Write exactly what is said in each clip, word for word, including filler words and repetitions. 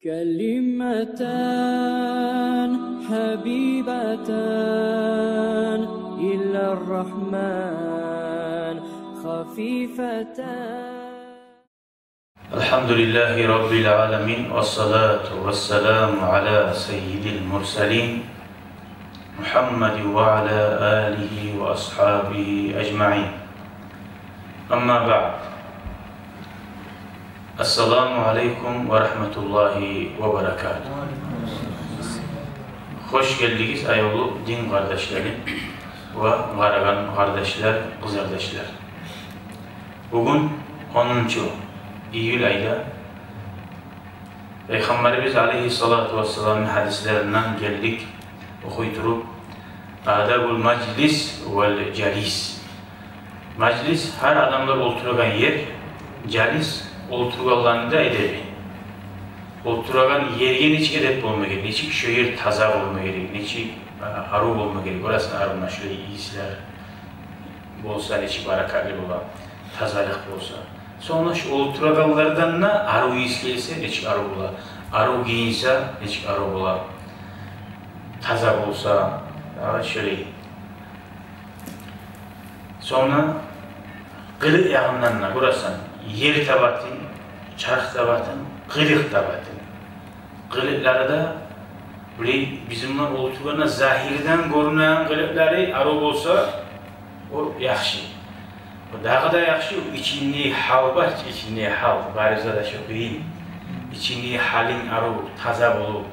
كلمتان حبيبتان إلى الرحمن خفيفتان. الحمد لله رب العالمين، والصلاة والسلام على سيد المرسلين محمد وعلى آله وأصحابه أجمعين. أما بعد. السلام عليكم ورحمة الله وبركاته. Хош гелдигиз, аявлу дин къардашларым ва къарагъан къардашлар, къызардашлар. Бугюн онунчу июль айда Пайхаммарыбыз алейгьиссалату вассаламны гьадислеринден гелдик охуй туруп, адабул мажлис вал жалис. Мажлис — гьар адамлар олтурагъан ер, жалис — олтургъанланы да эдеби. Олтурагъан ерге нечик эдеп болма герек, нечик шо ер таза болма герек, нечик, а, арив болма герек. Гёресен, арив, муна шулай ийислер болса, нечик баракатлы бола, тазалыкъ болса. Сонг шо олтурагъанлардан да арив ийис гелсе, нечик арив бола, арив гийинсе, нечик арив бола, таза болса, дагъы шолай. Сонг къылыкъ ягъындан да гёресен, ер табатын, чарх табатын, къылыкъ табатын. Къылыкълары да, билей, бизин булан олтургъанда загьирден гёрюнеген къылыкълары арив болса, о яхшы. О дагъы да яхшы, ичиндеги гьал бар, ичиндеги гьал, барыбызгъа да шо къыйын. Ичиндеги гьалынг арив, таза болуп,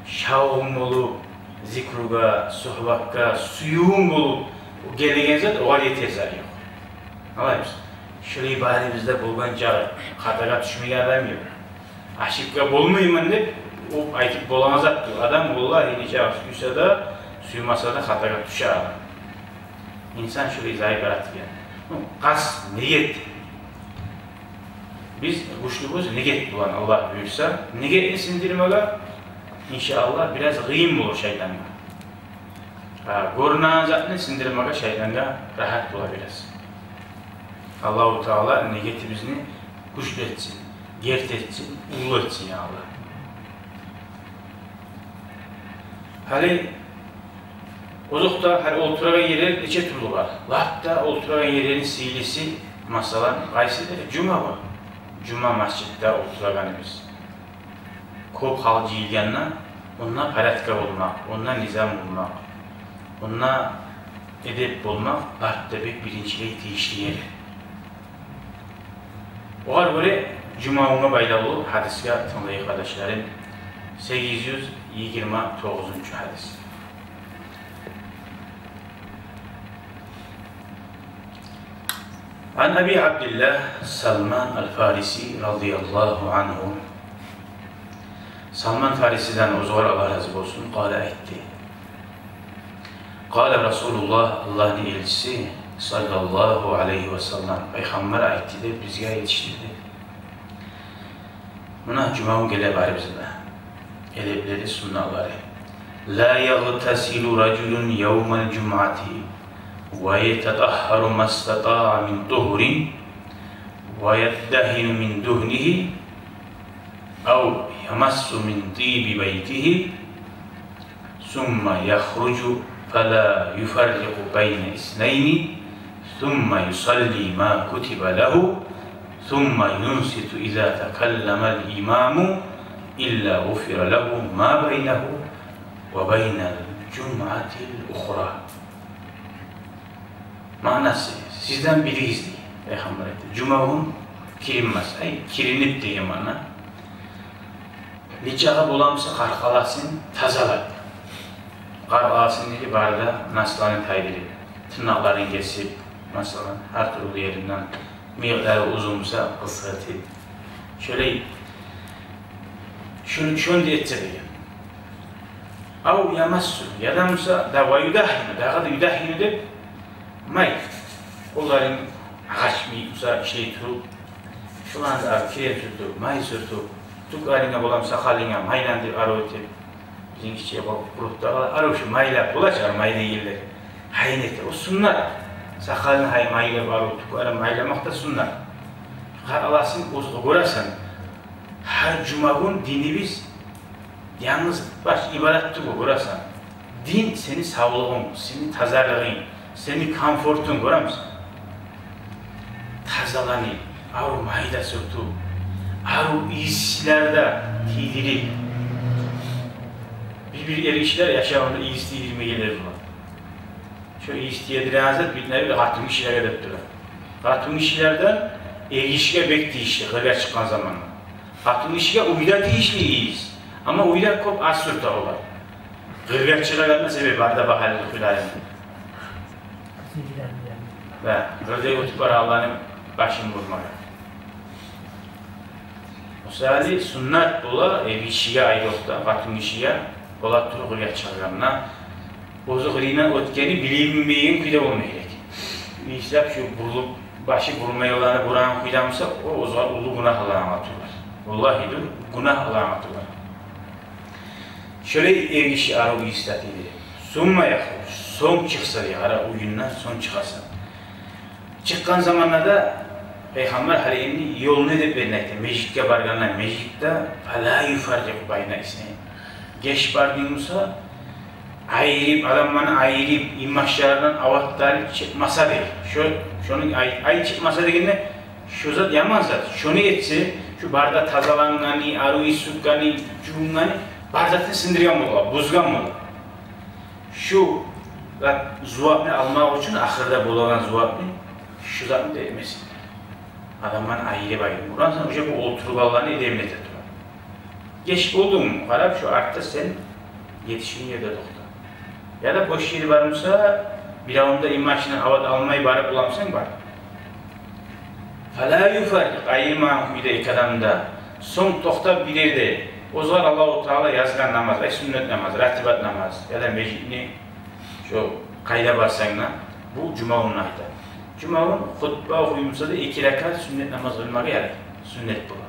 шавгъун болуп, зикругъа, сугьбатгъа сюювюнг болуп, о гелеген зат, огъар етер зат ёкъ. Алай бизде шолай барыбызда болгъан чакъы, хатагъа тюшмеген адам ёкъ. Ошибка болмайман деп, о айтып болагъан зат тюгюл. Адам, валлагь, нече сюйсе де, сюймесе де, хатагъа тюше адам. Инсан шолай зайып яратылгъан. Ну, къаст, ният. Биз гючлюбюз ният булан, Аллагь буюрса. Ниятны сындырмагъа, иншааллагь, бираз къыйын болур шайтангъа. Гьа, гёрюнеген затны сындырмагъа шайтангъа рагьат бола бираз. Аллагьу Таала ниятыбызны гючлю этсин, герти этсин, уллу этсин, я Аллагь. Гьали озокъда, гьали олтурагъан ерлер нече тюрлю бар. Лап да олтурагъан ерлени сыйлысы, масала, къайсыдыр? Жума бар. Жума межитде олтурагъаныбыз. Кёп халкъ жыйылгъанда, онда порядок болмакъ, онда низам болмакъ, онда эдеп болмакъ бары да бек биринчилей тийишли ер. Огъар гёре жумагюнге байлавлу гьадисге тынглайыкъ, къардашларым. Сегиз юз йигирма тогъузунчу гьадис. عن أبي عبد الله سلمان الفارسي رضي الله عنه. Салман Фарисиден, оьзюне Аллагь рази болсун, قال, айтды. قال رسول الله, Аллагьны элчиси, صلى الله عليه وسلم, пайхаммар айтды деп бизге етишдирди. Муна жумагюн геле барыбызны да эдеплери, суннатлары. لا يغتسل رجل يوم الجمعة ويتطهر ما استطاع من طهر ويدهن من دهنه أو يمس من طيب بيته ثم يخرج فلا يفرق بين اثنين ثم يصلي ما كتب له ثم ينصت إذا تكلم الإمام إلا غفر له ما بينه وبين الجمعة الأخرى. Маънасы: сизден биригиз, дей пайхаммар айтды, жумагюн киринмес, ай, киринип деген маъна. Нечакъы боламса къаркъарасын тазалап. Къаркъарасын, деди, бары да насланы тайдырып, тырнакъларын гесип, масала, гьар тюрлю еринден, мыйыкълары узун буса, къысгъартып. Шолай, шону, шону да этсе деген. أو يمس, яда буса, да, ويدهن, дагъы да يدهن деп, май. Къолларын, агъач мыйыкъ буса ишлей туруп, шоланы да арив керен сюртюп, май сюртюп, тюклеринге, боламса, сакъалынга майландырып, арив этип. Бизин гиччи къуруп, къуруп да къала, арив шо майлап бола чы, арив май дегенлер. Гьайын эте. О суннат. Сакъалын гьай майлап, арив тюклерин майламакъ да суннат. Къаркъарасын оьзю гёресен. Гьар жумагюн динибиз Янгыз баш ибадат тюгюл, гёресен. Дин сени савлугъунг, сени тазалыгъынг, сени комфортунг, гёремисен? Тазаланы, арив майда сёртюп, арив ийислер де тийдирип. Бир-бир эргишилер яшавунда ийис тийдирмегенлер бар. Шо ийис тийдиреген зат битневи къатынгишилеге деп тура. Къатынгишилерден эргишиге бек тийишли, къыргъа чыкъгъан заманда. Къатынгишиге уьйде тийишли ийис. Амма уьйде кёп аз сюрте олар. Къыргъа чыгъагъанда себеби бар да багьалы къыйналайым. Ва къырда оьтюп барагъанланы башын бурмагъа. Мисали, суннат бола эргишиге, айрокъда къатынгишиге бола туруп къыргъа чыгъагъанда, оьзю къырыйындан оьтгени билинмейген кюйде болма герек. Мисал, шу бурулуп, башы бурулмайгъанланы бурагъан кюйде буса, о, оьзюне уллу гюнагь алгъан тюгюл. Валлагьи, дюр, гюнагь алгъан тюгюл. Шолай эргиши арив ийис де тийдирип. Сумма яхруж, сонг чыкъса дей, къара, уьюнден сонг чыгъасан. Чыкъгъан заманда да Пайхаммар гьали энни ёлну не деп берген айта, межитге баргъанда, межитде, фала юфаррикъу байна иснайни. Геч бардынг буса, айырып, адамланы айырып, инбашларындан ават алып чыкъмаса дей. Шо, шону ай-, айт чыкъмаса дегенде, шо зат яман зат. Шону этсе, шо бары да тазалангъаны, арив ийис сюртгени, жувунгъаны, бары затын сындыргъан бола, бузгъан бола. Шу зат, зувапны алмакъ учун, ахырда болагъан зувапны, шу затны да этмесин. Адамланы айырып-айырып. Будан сонг уже бу олтургъанланы эдебин эте тура. Геч болдунгму, къарап, шу артда сен етишген ерде токъта. Яда бош ери бар буса, биревню де инбашындан ават алмай барып боламысан, бар. Фала юфаррикъ, айырмагъан кюйде эки адамны да. Сонг токътап бир ерде, оьзлер Аллагьу Таала язгъан намаз, ай, суннат намаз, ратибат намаз, яда межитни, шо къайда барсанг да, бу жума гюнню айта. Жума гюн хутба охуй буса да, эки ракаат суннат намаз къылмагъа ярай, суннат бола.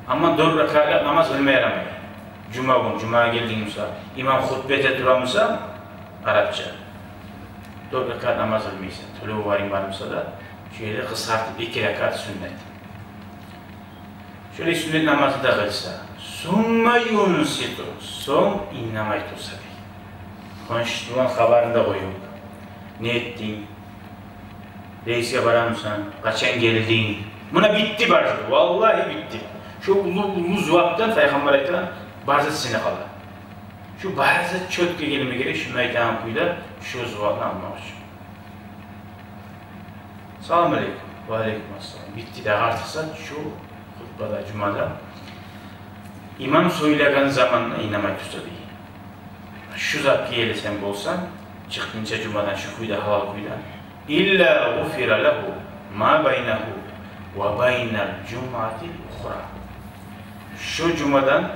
Амма дёрт ракаат намаз къылма ярамай. Жума гюн, жумагъа гелдинг буса, имам хутба эте тура буса, арапча, дёрт ракаат намаз къылмайсан, тёлев барынг бар буса да, шо ерде къысгъартып эки ракаат суннат. Шолай суннат намазны да къылса, сумма юнситу, сонг иннемей турса дей. Хоншусу булан хабарын да къоюп, не этдинг? Рейсге барамысан? Къачан гелдинг? Муна битди бары зат. Валлагьи, битди. Шо уллу, уллу зувапдан, Пайхаммар айтгъан, бары зат сизге къала. Шо бары зат чётге гелме герек, шону айтагъан кюйде, шо зувапны алмакъ учун. Салам алейкум. Ва алейкум ассалам. Битди де къарт зат шо хутбада, жумада. Имам сёйлеген заманда иннемей турса дей. Шу затгъа ерли сен болсанг, чыкъгъынча жумадан шу кюйде, гьалал кюйде. Илла гъуфира лагьу ма байнагьу ва байнал жумъатил ухра. Шо жумадан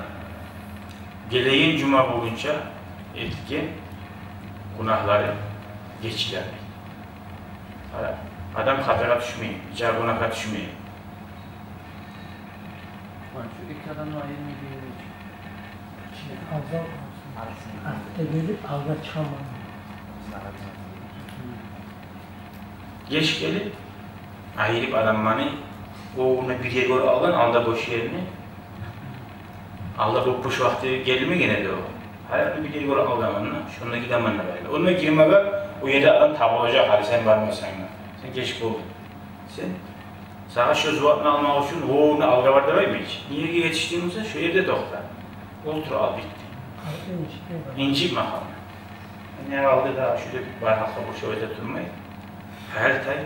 гелеген жума болгъунча этген гюнагьлары гечиле. Адам хатагъа тюшмей, жагь гюнагьгъа тюшмей. Шу эки адамны айырмай дегени чи? Алгъа, артда гелип, алгъа чыкъмагъан. Геч гелип, айырып адамланы, о, ону бир ерге гёре алгъан, алда бош ерни. Алда боп-бош вакъти гелмеген эди о. Гьали ону бир ерге гёре алгъан, онда, шонда гидемен деп айта. Онда гирмеге, о ерде адам табулажакъ, гьали сен бармасанг да. Сен геч болдунг. Сен Сагъа шо зувапны алмакъ учун, о, ону алгъа бар деп айтмай чы. Не ерге етишдинг буса, шо ерде токъта. Олтур, ал, битди. Инжитме къалма. Не къалды дагъы, шо деп бар халкъгъа бошап айта турмай. Гьар тай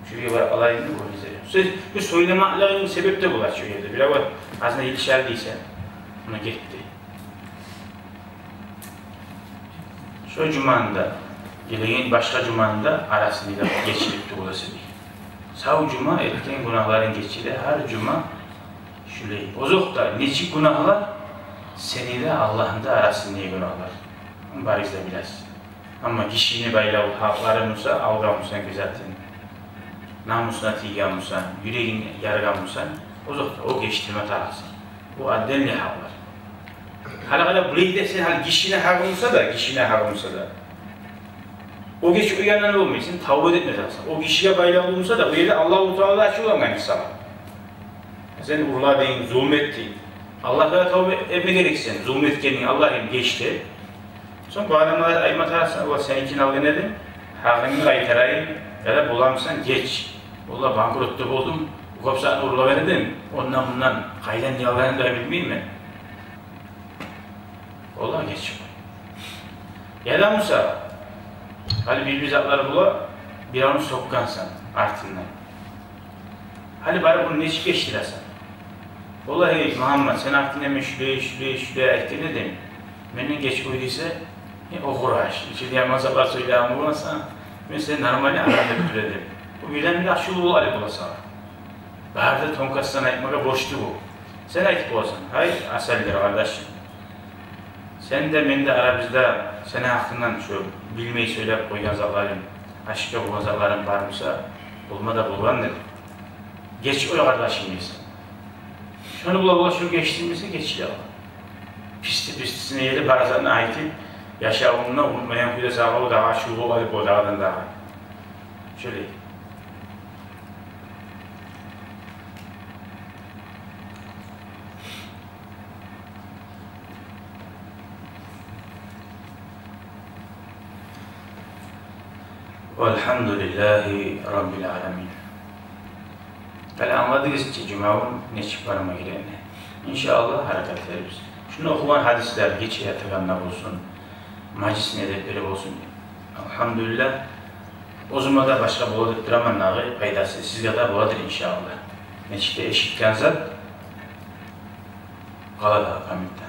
шо ерге барып алайым деп, о гьазир. Сёз, бу сёйлемеклигинг себеп де бола шо ерде. Бирев бар, азына илишер дейсен, муна гетди. Шо жуманы да, гелеген башгъа жуманы да арасын да гечирип тюгюл эсе дей. Сав жума этген гюнагьларынг гечиле, гьар жума шулай. Озокъда, нечик гюнагьлар сени де, Аллагьны да арасындагъы гюнагьлар. Барыгъыз да билесиз. Амма гишини байлавлу гьакълары буса, алгъан бусанг гьар затын, намусуна тийген бусанг, юрегин яргъан бусанг, озокъда, о гечдирме тарыкъсан. Бу отдельный гьакълар. Гьали къара, булай десенг, гьали гишини гьакъы буса да, гишини гьакъы буса да, о гечип къойгъандан болмай, сен тавба этме тарыкъсан. О гишиге байлавлу буса да, о ерде Аллагьу Таала ачувлангъан сагъа. Сен урладынг, зулму этдинг. Аллагьгъа тавба этме герексен, зулму этгенинг, Аллагьым, геч деп. Сонг бу адамлагъа айтма тарыкъсан: «Оллагь, сен ичинг алгъан эдим, гьакъынгны къайтарайым, яда боламысан, геч. Оллагь, банкрот да болдум, кёп затны урлагъан эдим, ондан-мундан, къайдан не алгъанымны да билмеймен. Оллагь, геч». Яда буса, гьали бир-бир затлар бола, биревню сёкгенсен артындан. Гьали барып ону нечик гечдиресен? «Оллагь, эй Мугьаммат, сени гьакъынгда мен шулай, шулай, шулай айтгъан эдим, менден гечип къой», — десе, «Э, огъур аш, ичинде яман затлар сёйлеген боласан, мен сени нормальный адам деп биле эдим». Бу бирден-бир ачувлу болуп къалып бола сагъа. Бары да тонкостдан айтмагъа борчлу бу. Сен айтып боласан: «Гьай, Асалдыр къардашым, сен де, мен де арабызда сени гьакъынгдан шо билмей сёйлеп къойгъан затларым, ашыкъ болгъан затларым бар буса, болма да болгъандыр. Гечип къой, къардашым», — дейсен. Шону була-була шо гечсин десе, гечиле. Писти-пистисине ерли бар затны айтып, яшавунда унутмайгъан кюйде сагъа о дагъы ачувлу болуп къалып, о дагъыдан дагъы. Шолай. Валгьамдулиллагьи раббил аламин. Гьали англадыгъыз чы жума гюн нечик барма герегин. Иншааллагь, гьаракат этербиз. Шунда охугъан гьадислер, гече ятагъанда болсун, мажлисни эдеплери болсун. Алгьамдулиллагь, оьзюме де башгъа бола деп тураман дагъы пайдасы, сизге де боладыр, иншааллагь. Нечик де эшитген зат къала дагъы памятда.